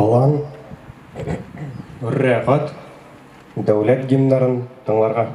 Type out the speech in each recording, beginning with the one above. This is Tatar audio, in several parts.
Алан, Өррәгат дәүләт гимнарын тыңларга.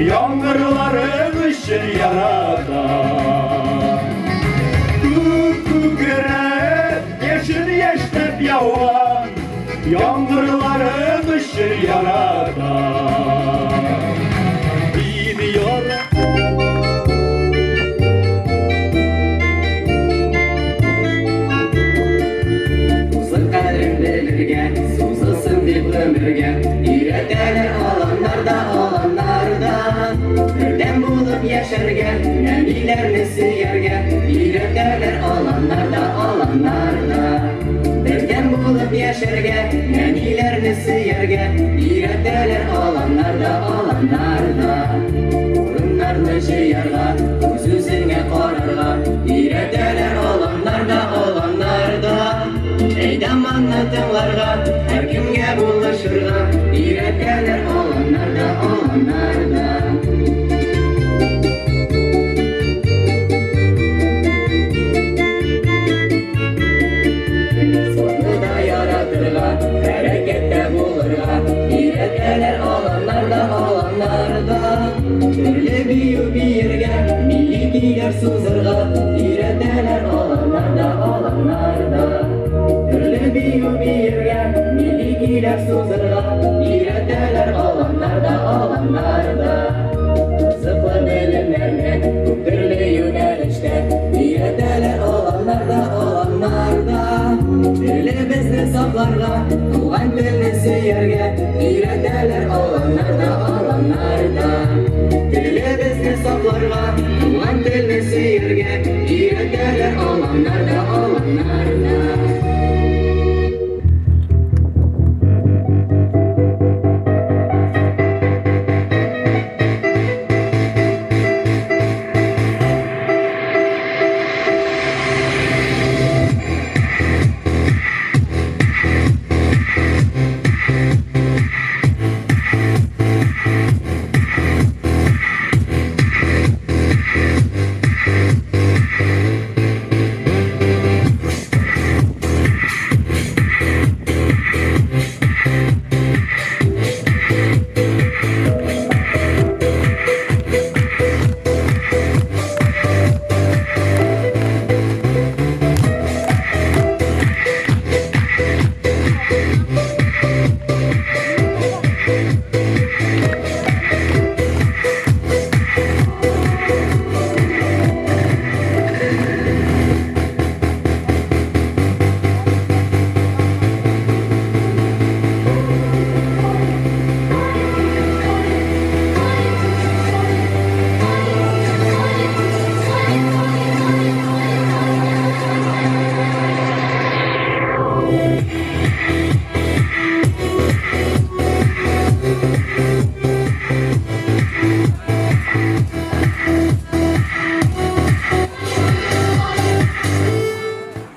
Яңгырларың өчен яратам. Күк күкрәп, яшен яшьнәп яуган яңгырларың өчен яратам. Мин яратам. Тузың кадерен белергә, сузылсын дип гомергә, өйрәтәләр аланнарда, аланнарда. Бердәм булып яшәргә, нәниләрне сөяргә, өйрәтәләр аланнарда, аланнарда. Бердәм булып яшәргә, нәниләрне сөяргә, өйрәтәләр аланнарда, аланнарда. Урыннарны җыярга, үз-үзеңә карарга, өйрәтәләр аланнарда, аланнарда. Әйдәманны тыңларга, һәркемгә булышырга, өйрәтәләр аланнарда, аланнарда. Спортны да яратырга, хәрәкәттә булырга, өйрәтәләр аланнарда, аланнарда. Төрле бию биергә, милли көйләр сузырга, өйрәтәләр аланнарда, аланнарда. Төрле бию биергә, милли көйләр сузырга, өйрәтәләр аланнарда, аланнарда. Кызыклы белемнәрне күп төрле юнәлештә өйрәтәләр аланнарда, аланнарда. сакларга, туган телне сөяргә өйрәтәләр аланнарда, аланнарда. Телебезне сакларга, туган телне сөяргә өйрәтәләр аланнарда, аланнарда.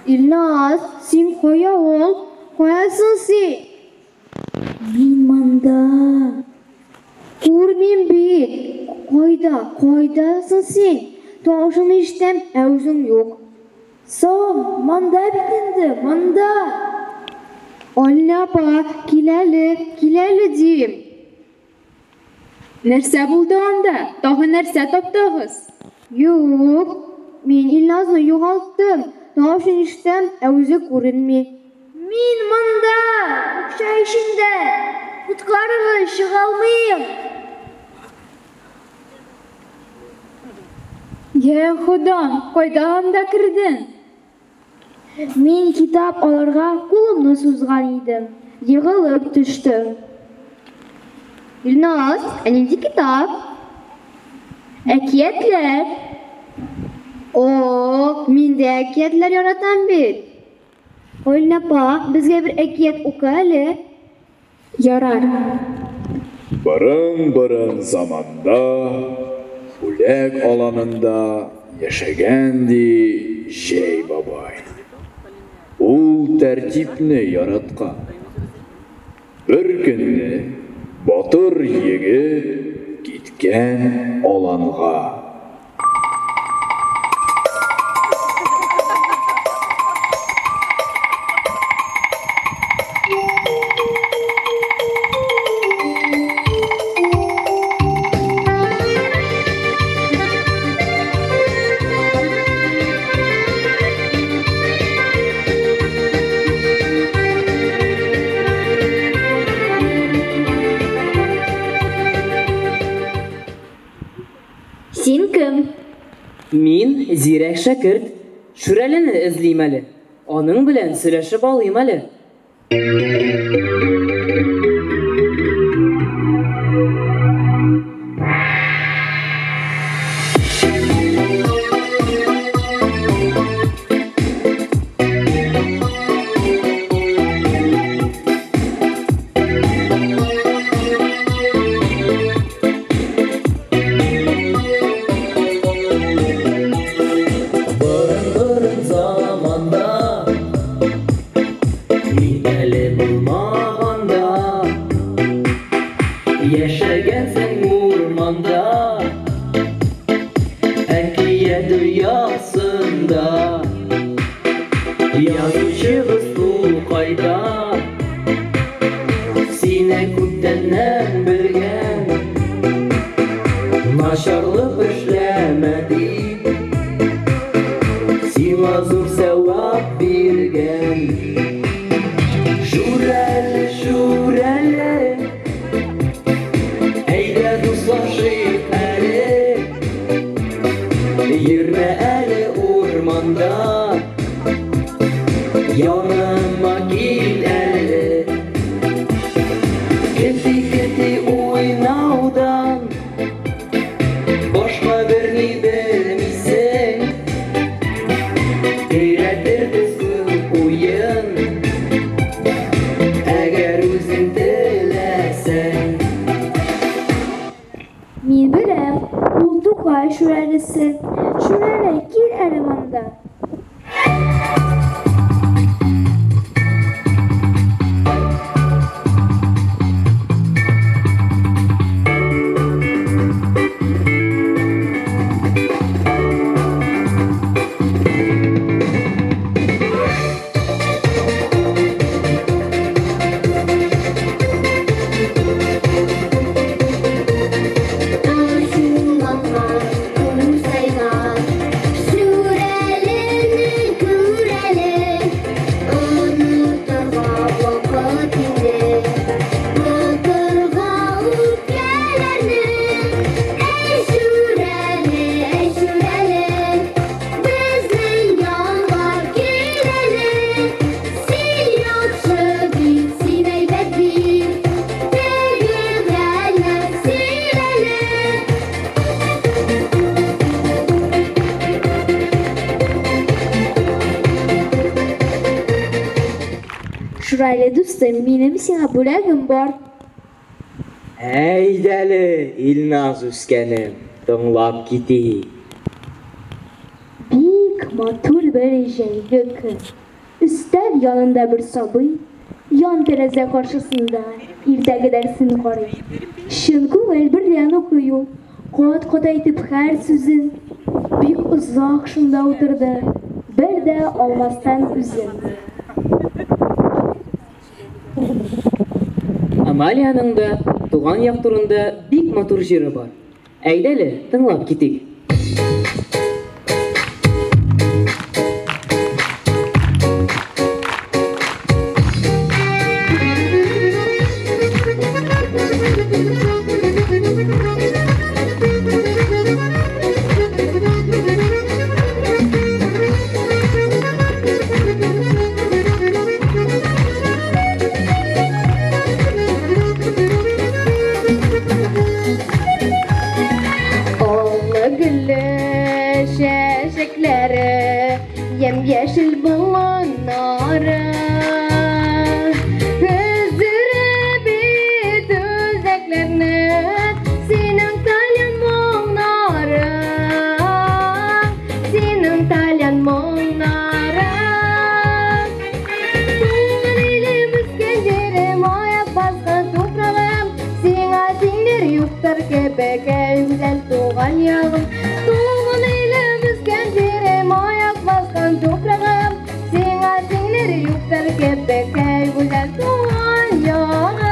Илназ, син кая ул? Каясың син? Мин монда. Күрмим бит. Кайда, кайдасың син? Тавышыңны ишетәм, ә үзең юк. Соң, монда бит инде, монда. Алла апа, кил әле, кил әле дим. Нәрсә булды анда? Тагы нәрсә таптыгыз? Юк, мин Илназны югалттым. Тавышын ишетәм, ә үзе күренми. Мин монда, букча эчендә. Коткарыгыз, чыга алмыйм. Йә Ходам, кайда анда кердең? Мин китап алырга кулымны сузган идем, егылып төштем. Илназ, ә нинди китап? Әкиятләр. О, мин дә әкиятләр яратам бит. Алина апа, безгә бер әкият укы әле. Ярар. Борын-борын заманда, Бүләк аланында яшәгән ди Җәй бабай. Ул тәртипне яраткан. Бер көнне батыр егет киткән аланга. Син кем? Мин зирәк шәкерт. Шүрәлене эзлим әле. Аның белән сөйләшеп алыйм әле. Борын-борын заманда, мин әле булмаганда, яшәгәнсең урманда, әкият дөньясында. Язучыбыз Тукайда сине күптәннән белгән, начарлык эшләмә дип, сиңа зур сәвап биргән. Шүрәле, шүрәле, әйдә дуслашыйк әле, йөрмә әле урманда, яныма кил әле. Шүрәле дустым, минем сиңа бүләгем бар. Әйдәле, Илназ үскәнем, тыңлап китик. Бик матур бер җәйге көн. Өстәл янында бер сабый, ян тәрәзә каршысында иртәге дәресен карый. Чын күңел берлән укый ул, кат-кат әйтеп һәр сүзен. Бик озак шунда утырды, бер дә алмастан күзен. Амалиянең дә туган як турында бик матур җыры бар. Әйдәле, тыңлап китик. Аллы-гөлле чәчәкләре, ямь-яшел болыннары. Өздерә бит үзәкләрне синең тальян моңнарың, синең тальян моңнарың. Туган илем, үскән җирем, аяк баскан туфрагым, сиңа тиңнәр юктыр кебек, әй гүзәл туган ягым. Туган илем, үскән җирем, аяк баскан туфрагым, сиңа тиңнәр юктыр кебек, әй гүзәл туган ягым.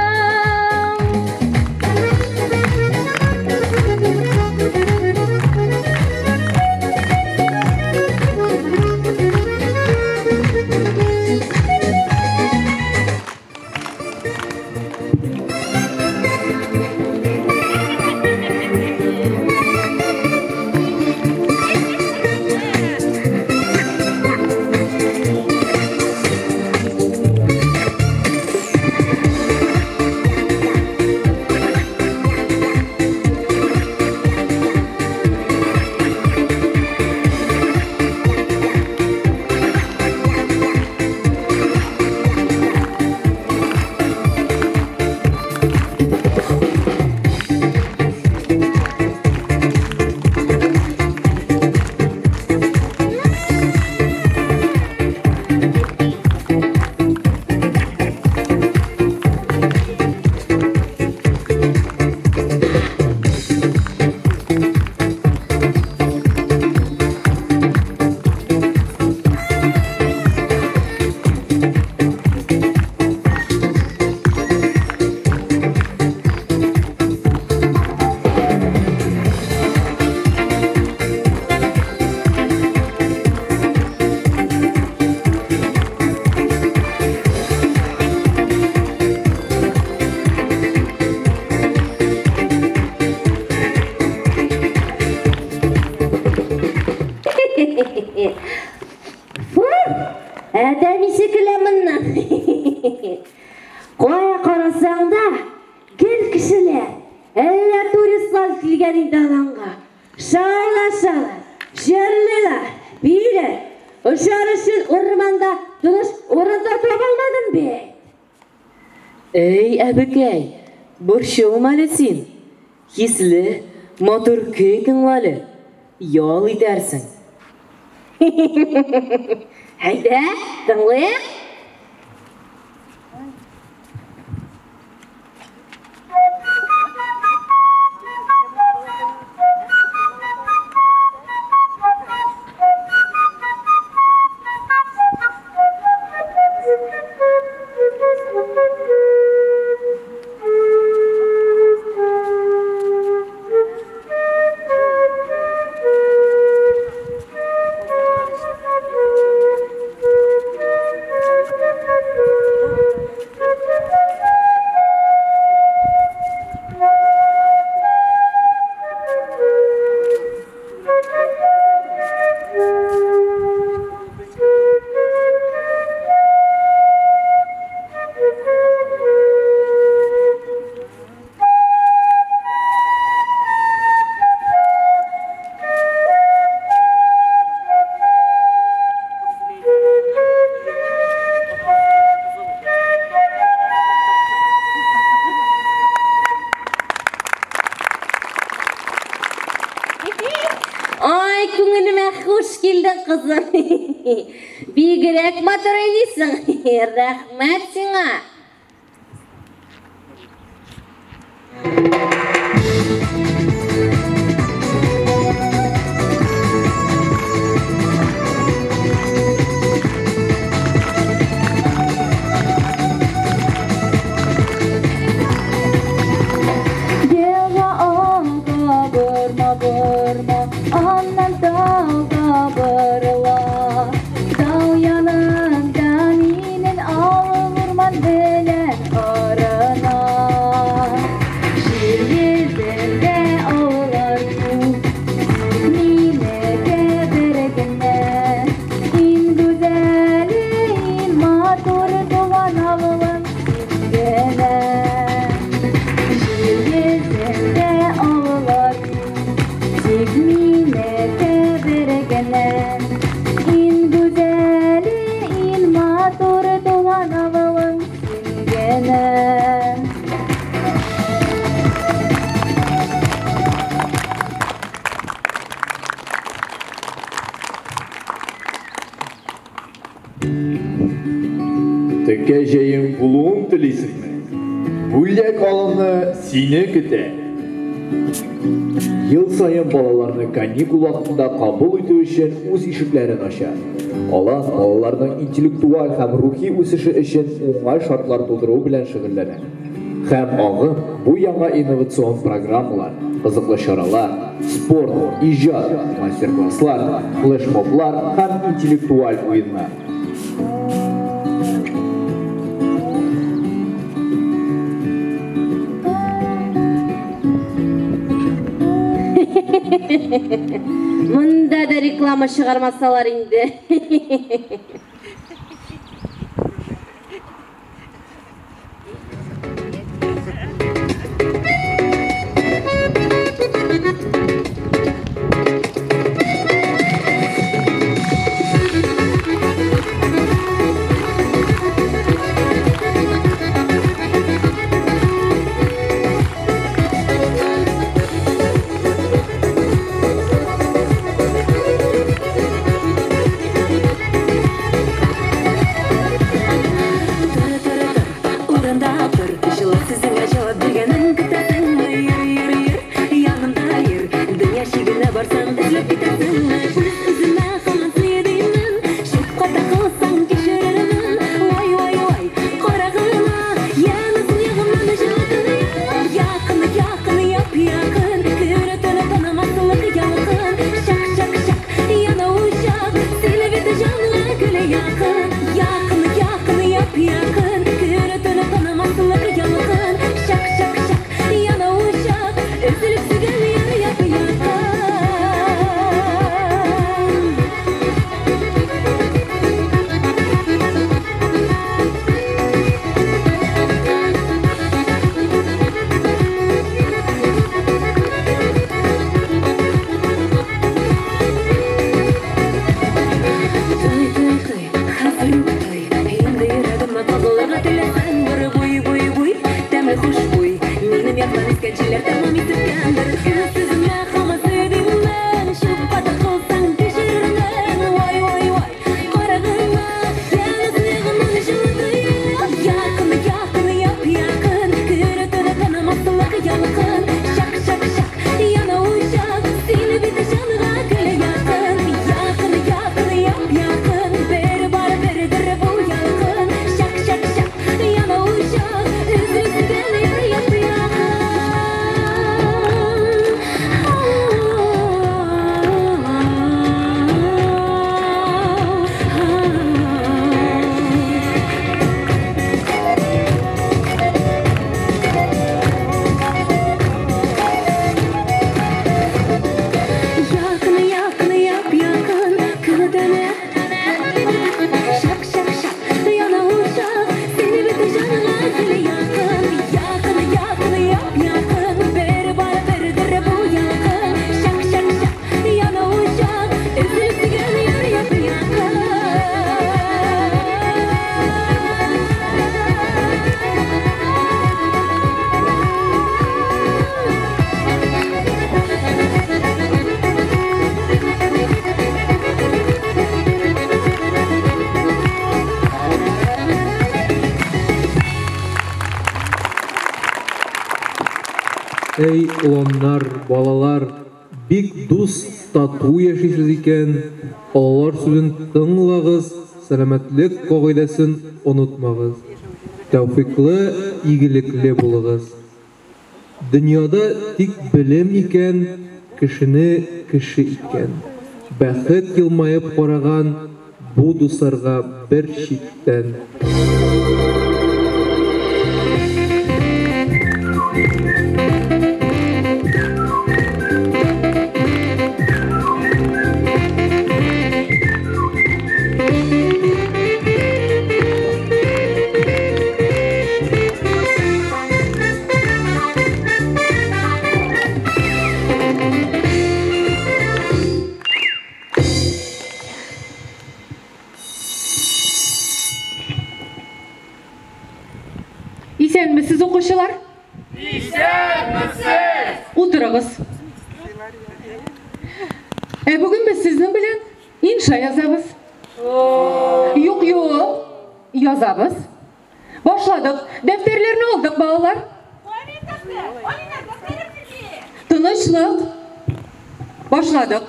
Адәм исе көлә моннан. Кая карасаң да, гел кешеләр. Әллә туристлар килгән инде аланга. Шаулашалар, җырлыйлар, бииләр. Очар өчен урманда тыныч урын да таба алмадым бит. Әй, әбекәй, борчылма әле син. Хисле, матур көй тыңла әле. Ял итәрсең. Әйдә, тыңлыйк. Thank you. кызым. Бигрәк матур уйныйсың. Рәхмәт сиңа. Елга ага борма борма, аннан тауга борыла. Тау янында минем авыл урман белән арына. Җир йөзендә авыллар күп, минеке бер генә. Иң гүзәле, иң матуры туган авылым син генә. Җир йөзендә авыллар күп, тик минеке бер генә. Иң гүзәле, иң матуры туган авылым син генә. Текә җәең булуын телисеңме? Бүләк аланы сине көтә. Ел саен балаларны каникул вакытында кабул итү өчен үз ишекләрен ача. Алан балаларның интеллектуаль һәм рухи үсеше өчен уңай шартлар тудыру белән шөгыльләнә. Һәм агым бу яңа инновацион программалар, кызыклы чаралар, спорт, иҗат, мастер-класслар, флешмоблар һәм интеллектуаль уеннар. Монда да реклама чыгармасалар инде. Тор, тор, тор, урында тор. Җылы сүзеңә җавап биргәнен көтәсеңме? Йөр, йөр, йөр, янымда йөр. Дөнья чигенә барсаң, эзләп китәсеңме? Үз-үземә һаман сөйлимен. Чүп ката калсаң, кичерермен. Вай, вай, вай, карагына. Янәсен ягымнан җылытын. Якын, якын, яп-якын. Күрәтене танымаслык ялкын. Чак, чак, чак, яна учак. Сөйләп ите җанга гел якын. Якын, якын, яп-якын. Күрәтене танымаслык ялкын. Чак, чак, чак, яна учак. Өзелеп сөйгән яр яп-якын. Той, той, той, хәзер үк той. Инде йөрәгемә кагылырга теләсәң, бер буй, буй, буй, тәмле хушбуй. Минем яктан искән җилләр тәмам исерткәндер. Үз-үземә һаман сөйлимен. Чүп ката калсаң, кичерермен. Вай, вай, вай, карагына. Янәсен ягымнан җылытыйм. Якын, якын, яп-якын. Күрәтене танымаслык ялкын. Чак, чак, чак, яна учак. Сине бит җанга гел якын. Якын, якын, яп-якын. Бер бар, бердер бу ялкын. Чак, чак, чак, яна учак. Өзелеп сөйгән яр яп-якын. Әй, оланнар, балалар, бик дус, тату яшисез икән. Олылар сүзен тыңлагыз, сәламәтлек кагыйдәсен онытмагыз. Тәүфыйклы, игелекле булыгыз. Дөньяда тик белем икән, кешене кеше иткән. Бәхет елмаеп караган бу дусларга бер читтән. Исәнмесез, укучылар? Исәнмесез! Утырыгыз. Ә бүген без сезнең белән инша язабыз. Юк, юк. Язабыз. Башладык. Дәфтәрләрне алдык, балалар. Тынычлык. Башладык.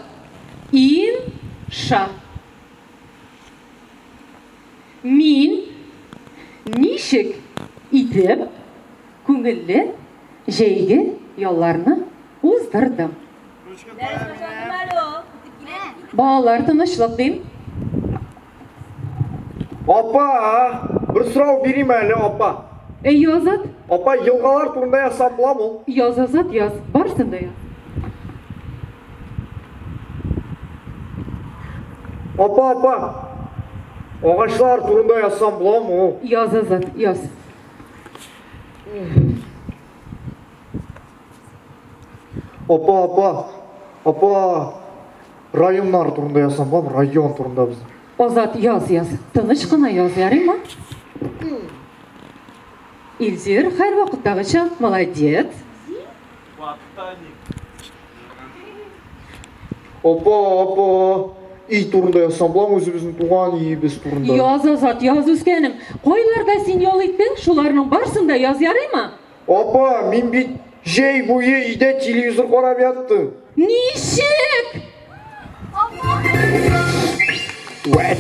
Инша. Мин ничек итеп күңелле җәйге ялларны уздырдым. Балалар, тынычлык дим. Апа, бер сорау бирим әле, апа. Әйе, Азат. Апа, елгалар турында язсам буламы ул? Яз, Азат, яз. Барысын да яз. Апа, апа, агачлар турында язсам буламы ул? Яз, Азат, яз. Апа, апа, апа, районнар турында язсам буламы? Район турында безнең. Азат, яз, яз. Тыныч кына яз, ярыймы? Илзир, һәрвакыттагыча, молодец. Апа, апа, өй турында язсам буламы, үзебезнең туган өебез турында? Яз, Азат, яз, үскәнем. Кайларда син ял иттең, шуларның барысын да яз, ярыймы? Апа, мин бит җәй буе өйдә телевизор карап яттым. Ничек? Вәт.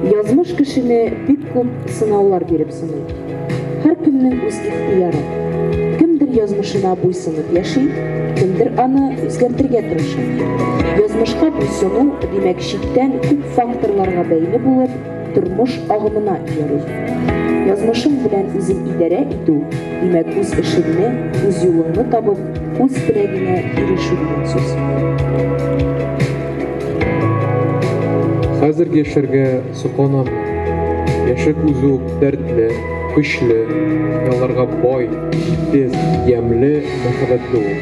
Язмыш кешене бик күп сынаулар биреп сыный. Һәркемнең үз ихтыяры. Кемдер язмышына буйсынып яши, кемдер аны үзгәртергә тырыша. Язмышка буйсыну, димәк, читтән күп факторларга бәйле булып, тормыш агымына иярү. Язмышың белән үзең идарә итү, димәк, үз эшеңне, үз юлыңны табып, үз теләгеңә ирешү дигән сүз. Хәзерге яшьләргә сокланам мин. Яшьлек үзе үк дәртле, көчле, хыялларга бай, җитез, ямьле, мәхәббәтле ул.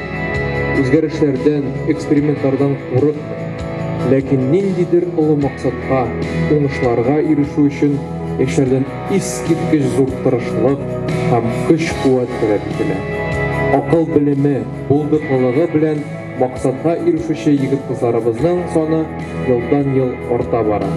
Үзгәрешләрдән, экспериментлардан курыкмый. Ләкин ниндидер олы максатка, уңышларга ирешү өчен яшьләрдән искиткеч зур тырышлык һәм көч-куәт таләп ителә. Акыл-белеме, булдыклылыгы белән максатка ирешүче егет-кызларыбызның саны елдан-ел арта бара.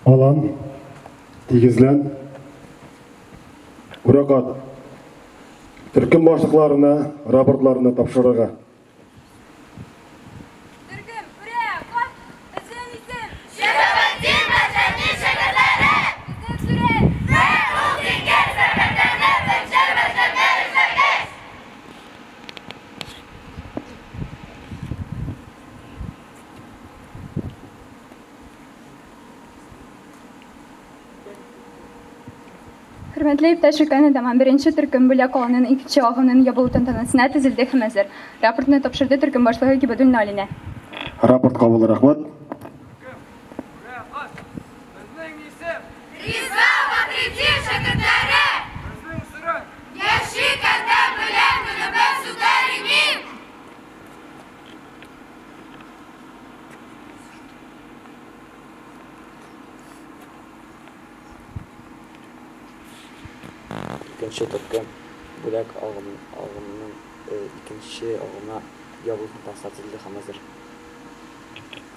Алан, тигезлән. Үрәкат. Төркем башлыкларына рапортларны тапшырырга. Төркем, үрә, кат! Безнең исем! Шиһабетдин Мәрҗани шәкертләре! Безнең сурәт! Бер ул диңгез рәхәтләнеп, меңшәр мәктәпләр эшләгәч! Хөрмәтле иптәш өлкән әйдаман, беренче төркем Бүләк аланының икенче агымының ябылу тантанасына төзелде һәм әзер. Рапортны тапшырды төркем башлыгы Гибадуллина Алинә. Рапорт кабул, рәхмәт. Риза Фәхретдин шәкертләре! Безнең сөрән! Яшик адәм белән көнебез үтәр имин! Икенче төркем Бүләк агымының икенче агымына ябылу тантанасына төзелде һәм әзер.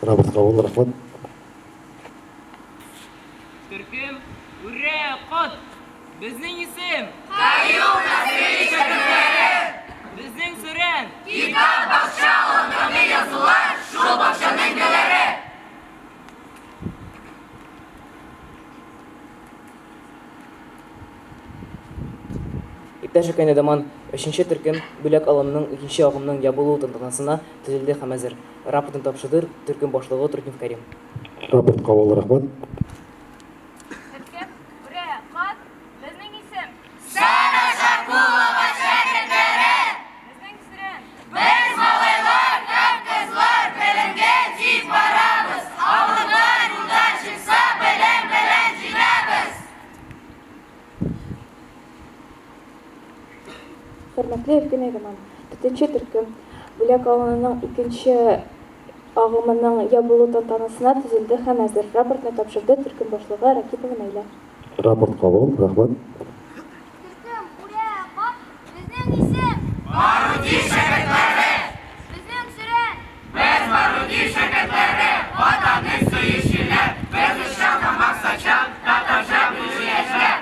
Рапорт кабул, рәхмәт. Төркем, үрә, кат! Безнең исем! Каюм Насыйри шәкертләре! Безнең сөрән! Китап бакча алындагы язулар, шул бакчаның гөлләре! Иптәш өлкән әйдаман, өченче төркем Бүләк аланының икенче агымының ябылу тантанасына төзелде һәм әзер. Рапортны тапшырды төркем башлыгы Трутнев Кәрим. Рапорт кабул, рәхмәт. Төркем, үрә, кат! Безнең исем! Сара Шакулова шәкертләре! Безнең сөрән! Без малайлар һәм кызлар белемгә дип барабыз, авырлыклар юлга чыкса, белем белән җиңәбез! Хөрмәтле өлкән әйдаман, дүртенче төркем Бүләк аланының икенче агымының ябылу тантанасына төзелде һәм әзер. Рапортны тапшырды төркем башлыгы Ракипова Наилә. Рапорт кабул, рәхмәт. Төркем, үрә, кат! Безнең исем! Баруди шәкертләре! Безнең сөрән! Без Баруди шәкертләре, Ватанны сөючеләр, без очан һәм максатчан, татарча белүче яшьләр!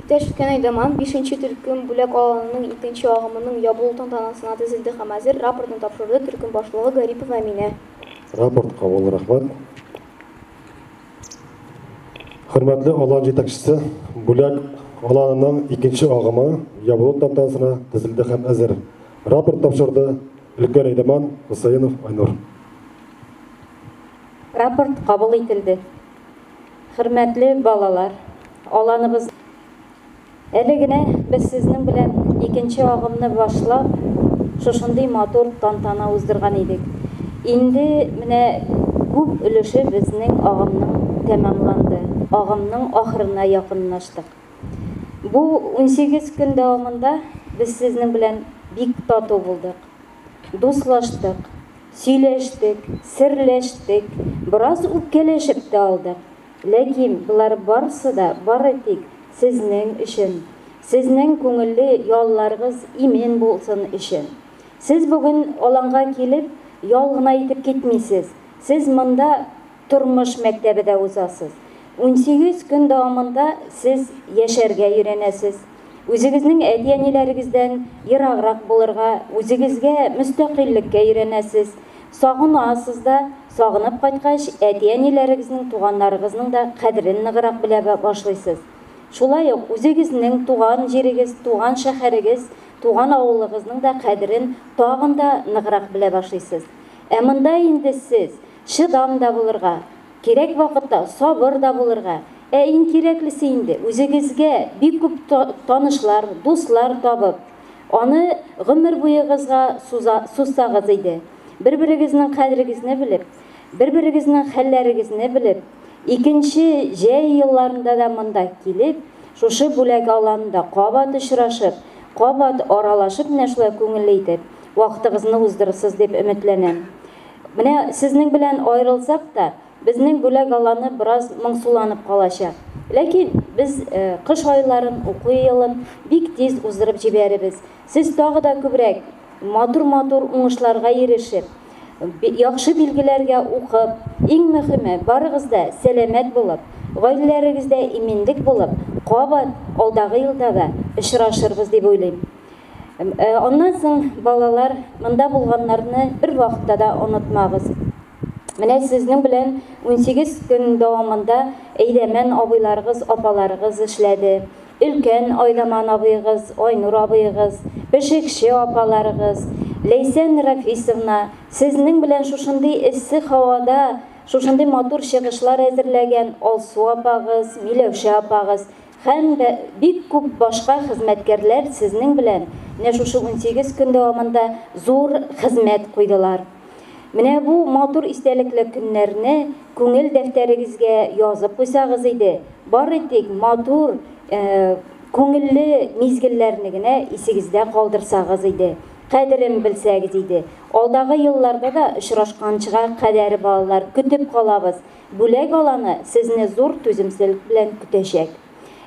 Иптәш өлкән әйдаман, бишенче төркем Бүләк аланының икенче агымының ябылу тантанасына төзелде һәм әзер. Рапортны тапшырды төркем башлыгы Гарипова Әминә. Рапорт кабул, рәхмәт. Хөрмәтле алан җитәкчесе, Бүләк аланының икенче агымы ябылу тантанасына төзелде һәм әзер. Рапорт тапшырды өлкән әйдаман Хусаинов Айнур. Рапорт кабул ителде. Хөрмәтле балалар, аланыбыз әле генә без сезнең белән икенче агымны башлап, шушындый матур тантана уздырган идек. Инде менә күп өлеше безнең агымның тәмамланды. Агымның ахырына якынлаштык. Бу 18 көн дәвамында без сезнең белән бик тату булдык. Дуслаштык, сөйләштек, серләштек, бераз үпкәләшеп тә алдык. Ләкин болар барысы да бары тик сезнең өчен, сезнең күңелле ялларыгыз имин булсын өчен. Сез бүген аланга килеп, ял гына итеп китмисез. Сез монда тормыш мәктәбе дә узасыз. 18 көн дәвамында сез яшәргә өйрәнәсез. Үзегезнең әти-әниләрегездән ераграк булырга, үзегезгә мөстәкыйльлеккә өйрәнәсез. Сагынасыз да, сагынып кайткач, әти-әниләрегезнең, туганнарыгызның да кадерен ныграк белә башлыйсыз. Шулай ук үзегезнең туган җирегез, туган шәһәрегез, туган авылыгызның да кадерен тагын да ныграк белә башлыйсыз. Ә монда инде сез чыдам да булырга, кирәк вакытта сабыр да булырга, ә иң кирәклесе инде үзегезгә бик күп танышлар, дуслар табып, аны гомер буегызга сузсагыз иде. Бер-берегезнең кадерегезне белеп, бер-берегезнең хәлләрегезне белеп, икенче җәй елларында да монда килеп, шушы Бүләк аланында кабат очрашып, кабат аралашып, менә шулай күңелле итеп, вакытыгызны уздырырсыз дип өметләнәм. Менә сезнең белән аерылсак та, безнең Бүләк аланы бераз моңсуланып калачак. Ләкин без кыш айларын, уку елын бик тиз уздырып җибәребез. Сез тагы да күбрәк матур-матур уңышларга ирешеп, яхшы билгеләргә укып, иң мөхиме, барыгыз да сәламәт булып, гаиләләрегездә иминлек булып, кабат алдагы елда да очрашырбыз дип уйлыйм. Аннан соң, балалар, монда булганнарны бервакытта да онытмагыз. Менә сезнең белән 18 көн дәвамында әйдәмән абыйларыгыз, апаларыгыз эшләде. Өлкән Айдаман абыегыз, Айнур абыегыз, пешекче апаларыгыз, Ләйсән Рафисовна, сезнең белән шушындый эссе һавада шушындый матур чыгышлар әзерләгән Алсу апагыз, Миләүшә апагыз һәм бик күп башка хезмәткәрләр сезнең белән менә шушы 18 көн дәвамында зур хезмәт куйдылар. Менә бу матур истәлекле көннәрне күңел дәфтәрегезгә язып куйсагыз иде, бары тик матур, күңелле мизгелләрне генә исегездә калдырсагыз иде, кадерен белсәгез иде. Алдагы елларда да очрашканчыга кадәр, балалар, көтеп калабыз. Бүләк аланы сезне зур түземсезлек белән көтәчәк.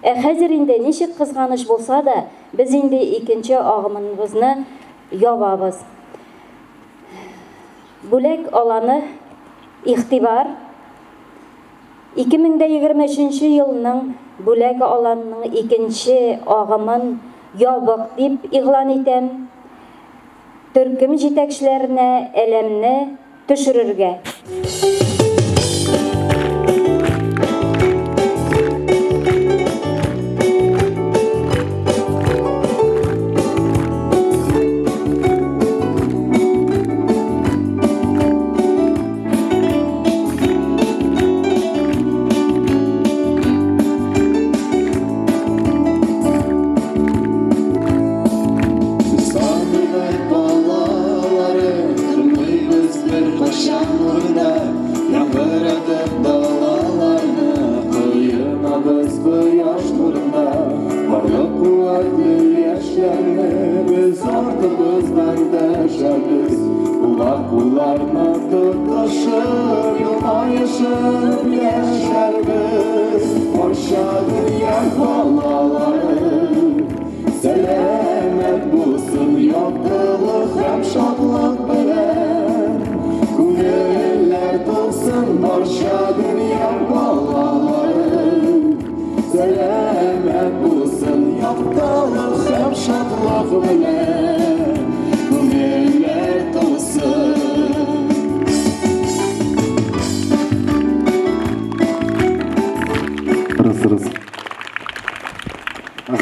Ә хәзер инде, ничек кызганыч булса да, без инде икенче агымыбызны ябабыз. Бүләк аланы, игътибар! 2023 елның Бүләк аланының икенче агымын ябык дип игълан итәм. Төркем җитәкчеләренә әләмне төшерергә.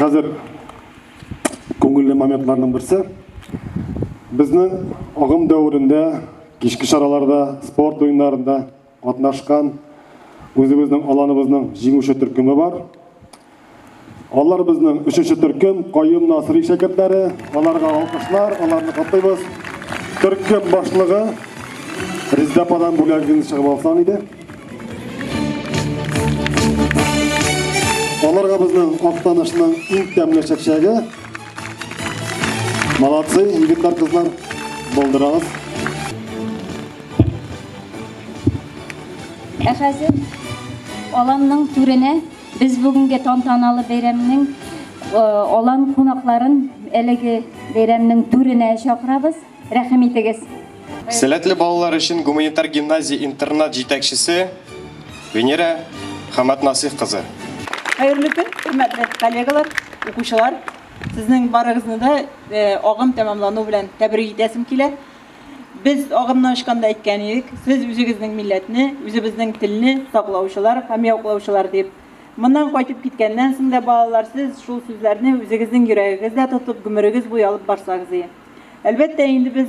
Хәзер күңелле моментларның берсе. Безнең агым дәверендә, кичке чараларда, спорт уеннарында катнашкан үзебезнең аланыбызның җиңүче төркеме бар. Алар безнең өченче төркем, Каюм Насыйри шәкертләре. Аларга алкышлар, аларны котлыйбыз. Төркем башлыгы Резеда ападан бүләген чыгып алсаң иде. Аларга безнең Актанышның иң тәмле чәкчәге. Молодцы, егетләр, кызлар, булдырагыз. Ә хәзер аланның түренә без бүгенге тантаналы бәйрәмнең алан кунакларын әлеге бәйрәмнең түренә чакырабыз. Рәхим итегез. Сәләтле балалар өчен гуманитар гимназия интернат җитәкчесе Венера Хамат Насих кызы. Хәерле көн, хөрмәтле коллегалар, укучылар. Сезнең барыгызны да агым тәмамлану белән тәбрик итәсем килә. Без агымны ачканда әйткән идек, сез үзегезнең милләтне, үзебезнең телне саклаучылар һәм яклаучылар дип. Моннан кайтып киткәннән соң да, балалар, сез шул сүзләрне үзегезнең йөрәгегездә тотып, гомерегез буе алып барсагыз ие. Әлбәттә, инде без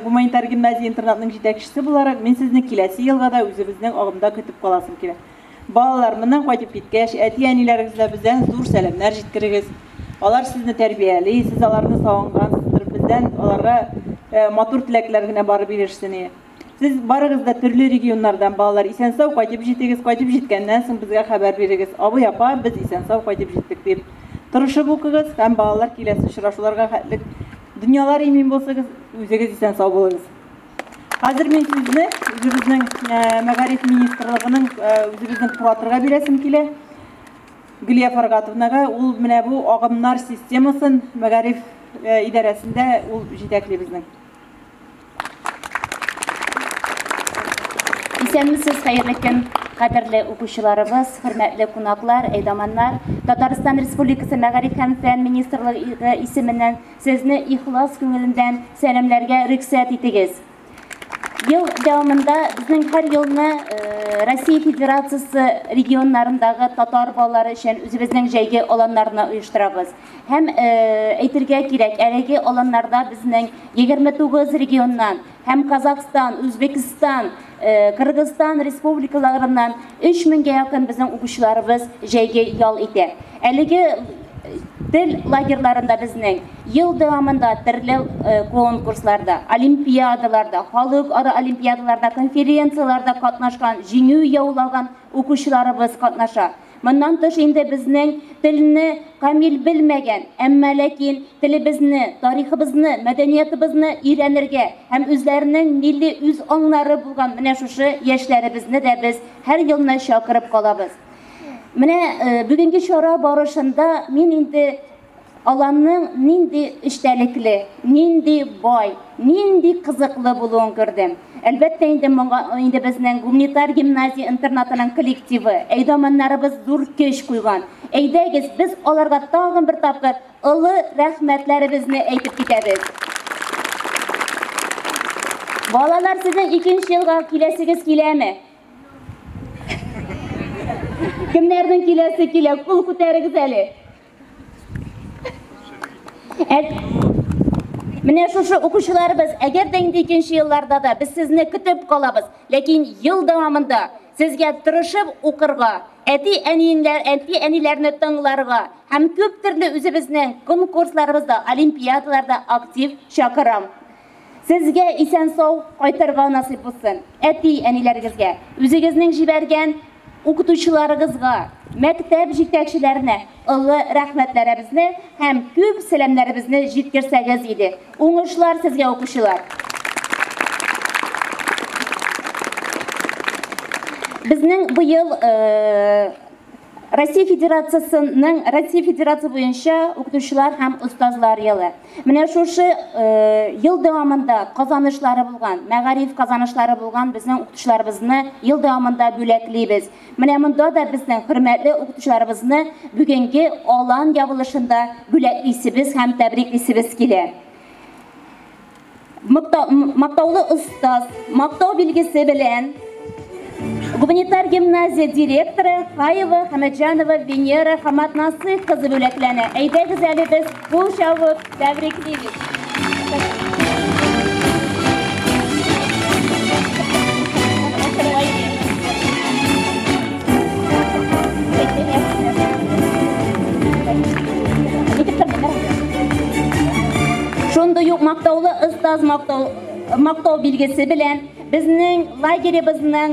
гуманитар гимназия интернатның җитәкчесе буларак, мин сезне киләсе елга да үзебезнең агымда көтеп каласым килә. Балалар, моннан кайтып киткәч, әти-әниләрегезгә бездән зур сәламнәр җиткерегез. Алар сезне тәрбияли, сез аларны сагынгансыздыр, бездән аларга матур теләкләр генә барып ирешсен. Сез барыгыз да төрле регионнардан, балалар, исән-сау кайтып җитегез, кайтып җиткәннән соң безгә хәбәр бирегез. Абый, апа, без исән-сау кайтып җиттек дип. Тырышып укыгыз һәм балалар киләсе очрашуларга хәтлек дөньялар имин булсыгыз, үзегез исән-сау булыгыз. Хәзер мин сүзне үзебезнең мәгариф министрлыгының үзебезнең кураторга бирәсем килә. Гөлия Фаргатовнага, ул менә бу агымнар системасын мәгариф идарәсендә ул җитәкли безнең. Исәнмесез, хәерле көн, кадерле укучыларыбыз, хөрмәтле кунаклар, әйдаманнар. Татарстан Республикасы Мәгариф һәм фән министрлыгы исеменнән сезне ихлас күңелемдән сәламләргә рөхсәт итегез. Ел дәвамында безнең һәр елны Россия Федерациясе регионнарындагы татар балалары өчен үзебезнең җәйге аланнарны оештырабыз. Һәм әйтергә кирәк, әлеге аланнарда безнең 29 регионнан һәм Казахстан, Үзбекстан, Кыргызстан республикаларыннан 3000 гә якын безнең укучыларыбыз җәйге ял итә. Әлеге тел лагерьларында безнең ел дәвамында төрле конкурсларда, олимпиадаларда, халыкара олимпиадаларда, конференцияләрдә катнашкан, җиңү яулаган укучыларыбыз катнаша. Моннан тыш инде безнең телне камил белмәгән, әмма ләкин телебезне, тарихыбызны, мәдәниятыбызны өйрәнергә һәм үзләренең милли үз аңнары булган менә шушы яшьләребезне дә без һәр елны чакырып калабыз. Менә бүгенге чара барышында мин инде аланның нинди эчтәлекле, нинди бай, нинди кызыклы булуын күрдем. Әлбәттә инде моңа инде безнең гуманитар гимназия интернатының коллективы, әйдаманнарыбыз зур көч куйган. Әйдәгез, без аларга тагын бер тапкыр олы рәхмәтләребезне әйтеп китәбез. Балалар, сезнең икенче елга киләсегез киләме? Кемнәрнең киләсе килә? Кул күтәрегез әле. Менә шушы укучыларыбыз, әгәр дә инде икенче елларда да без сезне көтеп калабыз, ләкин ел дәвамында сезгә тырышып укырга, әти-әниеңләр, әти-әниләрне тыңларга һәм күп төрле үзебезнең конкурсларыбызда, олимпиадаларда актив чакырам. Сезгә исән-сау кайтырга насыйп булсын. Әти-әниләрегезгә, үзегезнең җибәргән укытучыларыгызга, мәктәп җитәкчеләренә олы рәхмәтләребезне һәм күп сәламнәребезне җиткерсәгез иде. Уңышлар сезгә, укучылар! Безнең быел Россия Федерациясенең Россия Федерация буенча укытучылар һәм остазлар елы. Менә шушы ел дәвамында казанышлары булган, мәгариф казанышлары булган безнең укытучыларыбызны ел дәвамында бүләклибез. Менә монда да безнең хөрмәтле укытучыларыбызны бүгенге алан ябылышында бүләклисебез һәм тәбриклисебез килә. Мактаулы остаз, мактау билгесе белән гуманитар гимназия директоры Хаева Хамәтҗанова Венера Хаматнасыйх кызы бүләкләнә. Әйдәгез әле без кул чабып тәбриклибез. Шундый ук мактаулы остаз мактау, мактау билгесе белән безнең лагеребызның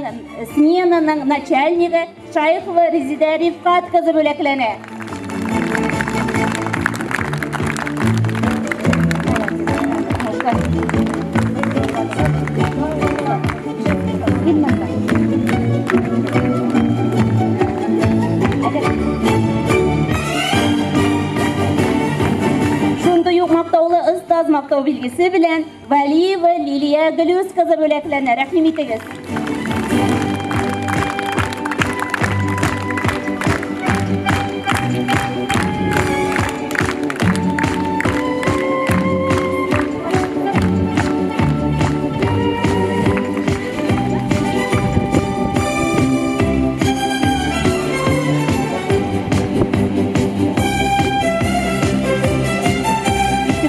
сменаның начальнигы Шаихова Резидә Рифкат кызы бүләкләнә. Шундый ук мактаулы остаз мактау билгесе белән Валиева Лилия Гөлүс кызы бүләкләнә. Рәхим итегез.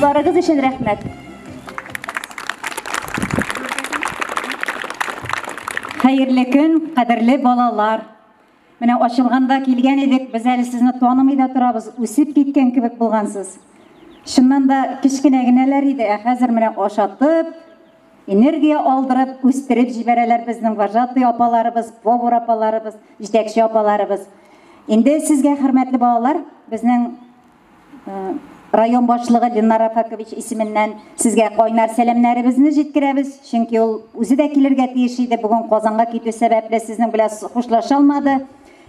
Игътибарыгыз өчен рәхмәт. Хәерле көн, кадерле балалар. Менә ачылганда килгән идек, без әле сезне танымый да торабыз, үсеп киткән кебек булгансыз. Чыннан да кечкенә генәләр иде, ә хәзер менә ашатып, энергия алдырып, үстереп җибәрәләр безнең вожатый апаларыбыз, повар апаларыбыз, җитәкче апаларыбыз. Инде сезгә, хөрмәтле балалар, безнең район башлыгы Ленар Рафакович исеменнән сезгә кайнар сәламнәребезне җиткерәбез, чөнки ул үзе дә килергә тиеш иде, бүген Казанга китү сәбәпле сезнең белән хушлаша алмады.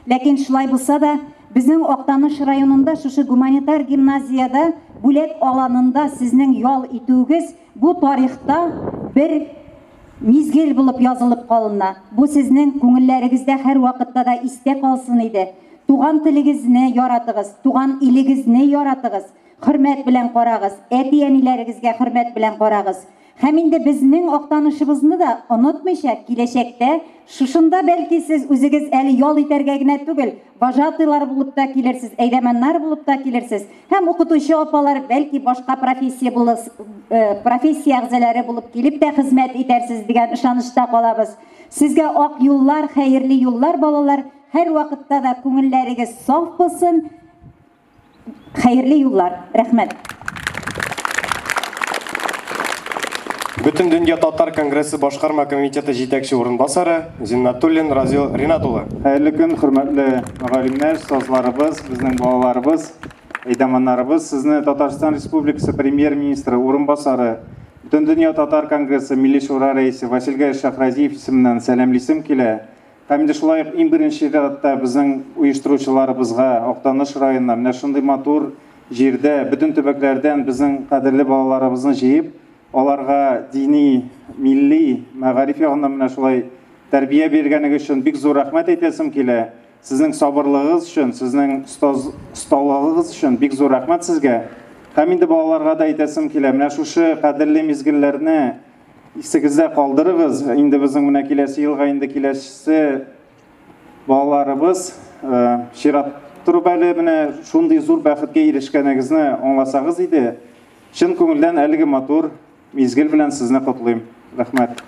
Ләкин шулай булса да, безнең Актаныш районында шушы гуманитар гимназиядә Бүләк аланында сезнең ял итүегез бу тарихта бер мизгел булып язылып калына. Бу сезнең күңелләрегездә һәрвакытта да истә калсын иде. Туган телегезне яратыгыз, туган илегезне яратыгыз, хөрмәт белән карагыз, әти-әниләрегезгә хөрмәт белән карагыз. Һәм инде безнең Актанышыбызны да онытмыйча, киләчәктә шушында бәлки сез үзегез әле ял итәргә генә түгел, вожатыйлар булып та килерсез, әйдәманнар булып та килерсез һәм укытучы апалар, бәлки башка профессия булыс, профессия әгъзалары булып килеп тә хезмәт итәрсез дигән ышанычта калабыз. Сезгә ак юллар, хәерле юллар, балалар, һәрвакытта да күңелләрегез саф булсын. Хәерле юллар. Рәхмәт. Бөтендөнья татар конгрессы башкарма комитеты җитәкче урынбасары Зиннатуллин Разил Ринат улы. Хәерле көн, хөрмәтле мөгаллимнәр, остазларыбыз, безнең балаларыбыз, әйдаманнарыбыз. Сезне Татарстан Республикасы Премьер-министры урынбасары, Бөтендөнья татар конгрессы Милли Шура рәисе Васил Шәйхразиев исеменнән сәламлисем килә. Һәм инде шулай ук иң беренче чиратта безнең оештыручыларыбызга, Актаныш районына, менә шундый матур җирдә, бөтен төбәкләрдән безнең кадерле балаларыбызны җыеп, аларга дини, милли, мәгариф ягыннан менә шулай тәрбия биргәнеге өчен бик зур рәхмәт әйтәсем килә. Сезнең сабырлыгыгыз өчен, сезнең остаз осталыгыгыз өчен бик зур рәхмәт сезгә. Һәм инде балаларга да әйтәсем килә, менә шушы кадерле мизгелләрне исегездә калдырыгыз. Инде безнең менә киләсе елга инде киләсе балаларыбыз чират торып әле менә шундый зур бәхеткә ирешкәнегезне аңласагыз иде. Чын күңелдән әлеге матур мизгел белән сезне котлыйм. Рәхмәт.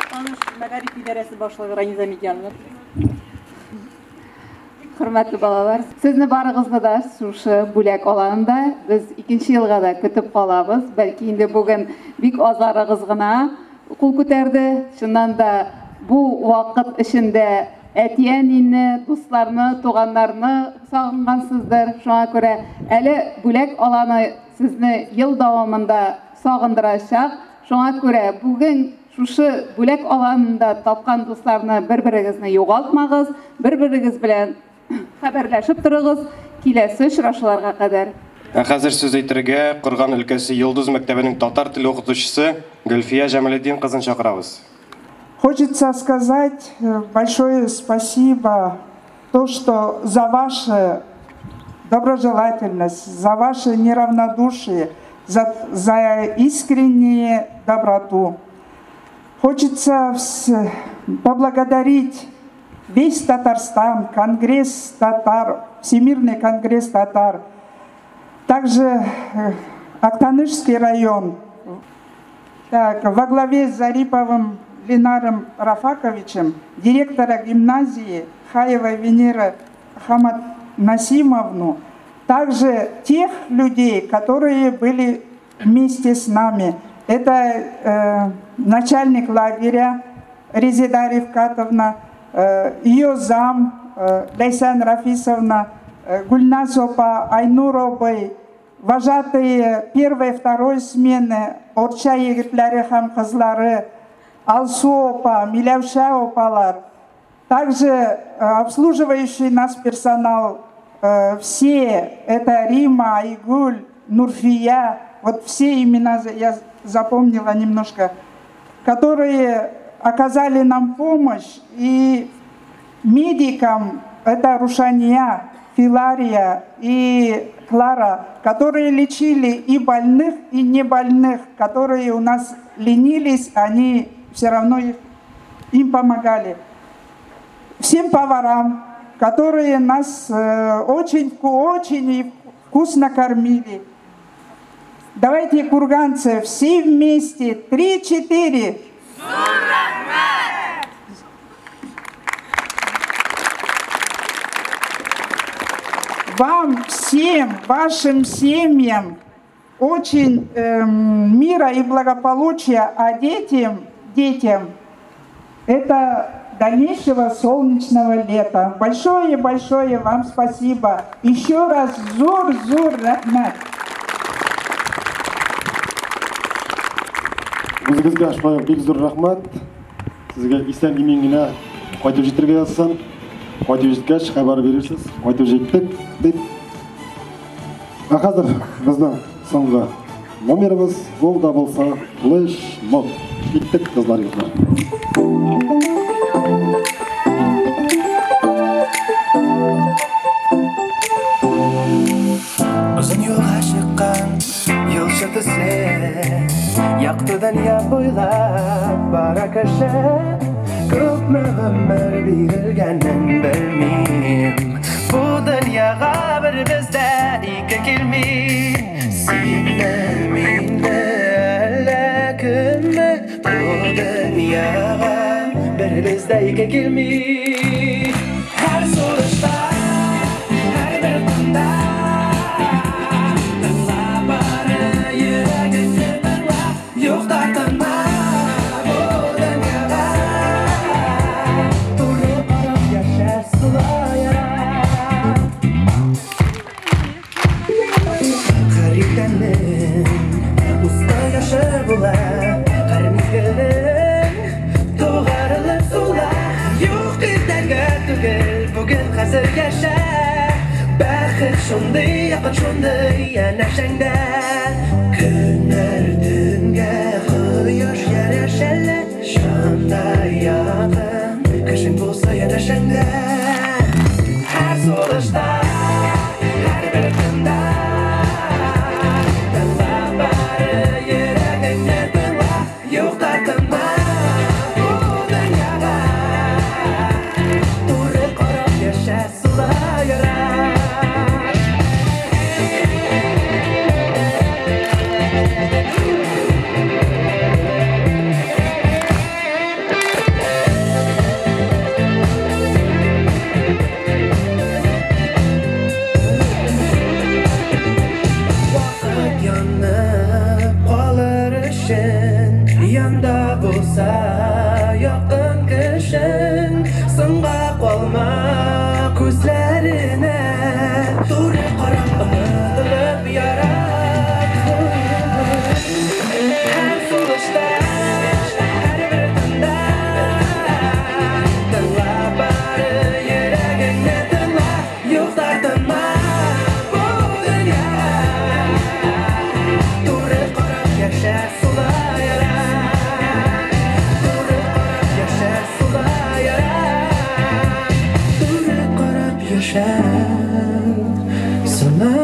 Актаныш мәгариф идарәсе башлыгы Раниза Мидянова. Хөрмәтле балалар, сезне барыгызны да шушы Бүләк аланында без икенче елга да көтеп калабыз. Бәлки инде бүген бик азларыгыз гына кул күтәрде. Чыннан да бу вакыт эчендә әти-әнине, дусларны, туганнарны сагынгансыздыр. Шуңа күрә әле Бүләк аланы сезне ел дәвамында сагындырачак. Шуңа күрә бүген шушы Бүләк аланында тапкан дусларны бер-берегезне югалтмагыз, бер-берегез белән хәбәрләшеп торыгыз. Киләсе очрашуларга кадәр. Ә хәзер сүз әйтергә Курган өлкәсе Йолдыз мәктәбенең татар теле укытучысы Гөлфия Җамалетдин кызын чакырабыз. Хочется сказать большое спасибо, то, что за вашу доброжелательность, за ваше неравнодушие, за искреннюю доброту. Хочется поблагодарить весь Татарстан, Конгресс татар, Всемирный конгресс татар, также Актанышский район, так, во главе с Зариповым Ленаром Рафаковичем, директора гимназии Хаева Венера Хаматнасимовну, также тех людей, которые были вместе с нами. Это начальник лагеря Резида Рифкатовна, ее зам Лейсан Рафисовна, Гульназ опа, Айнур абый, вожатые первой и второй смены, Орча егетләре һәм кызлары, Алсу опа, Миләүшә апалар, также обслуживающий нас персонал, все, это Рима, Айгуль, Нурфия, вот все имена я запомнила немножко, которые оказали нам помощь, и медикам, это Рушания, Филария и Клара, которые лечили и больных, и небольных, которые у нас ленились, они все равно им помогали. Всем поварам, которые нас очень вкусно кормили. Давайте, курганцы, все вместе, 3-4. Вам всем, вашим семьям очень мира и благополучия, а детям это дальнейшего солнечного лета. Большое-большое вам спасибо. Еще раз зур-зур рәхмәт. Үзегезгә шулай ук бик зур рәхмәт. Сезгә исән имин генә кайтып җитәргә язсын. Кайтып җиткәч, хәбәр бирерсез. Кайтып җиттек дип. Ә хәзер безнең соңгы номерыбыз ул да булса флешмоб. Киттек, кызлар, егетләр. Озын юлга чыккан юлчы төсле, якты дөнья буйлап бара кеше. Күпме гомер бирелгәнен белмим. Бу дөньяга бер бездә ике килми. Синме, минме, әллә кемме? Бу дөньяга бер бездә ике килми. Һәр сулышта, һәрбер тында тыңла бары йөрәгеңне тыңла. Юк тартынма бу дөньяга. Туры карап яшә сулая. Һәр иртәнең уста яше була, һәр мизгелнең тугарылып сула. Юк иртәгә түгел, бүген хәзер яшә. Бәхет шундый якын, шундый янәшәңдә. Көннәр төнгә, кояш янәшәлә. Шунда якын кешең булса янәшәңдә. Һәр сулышта, һәрбер тында тыңла бары йөрәгеңне тыңла. Юк тартынма бу дөньяга. Туры карап яшә сулаерак. Вакыт янып калыр өчен, янда булса якын кешең. Соңга калма күзләренә, туры карап онытылып ярат. Һәр сулышта, һәрбер тында тыңла бары йөрәгеңне тыңла. Юк тартынма бу дөньяга. Туры карап яшә сулаерак. Туры карап яшә сулаерак. Туры карап яшә сулаерак.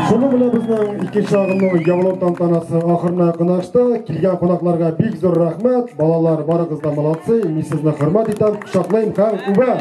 Шуның белән безнең икенче агымның ябылу тантанасы ахырына якынлашты. Килгән кунакларга бик зур рәхмәт. Балалар, барыгыз да молодцы. Мин сезне хөрмәт итәм, кочаклыйм һәм үбәм.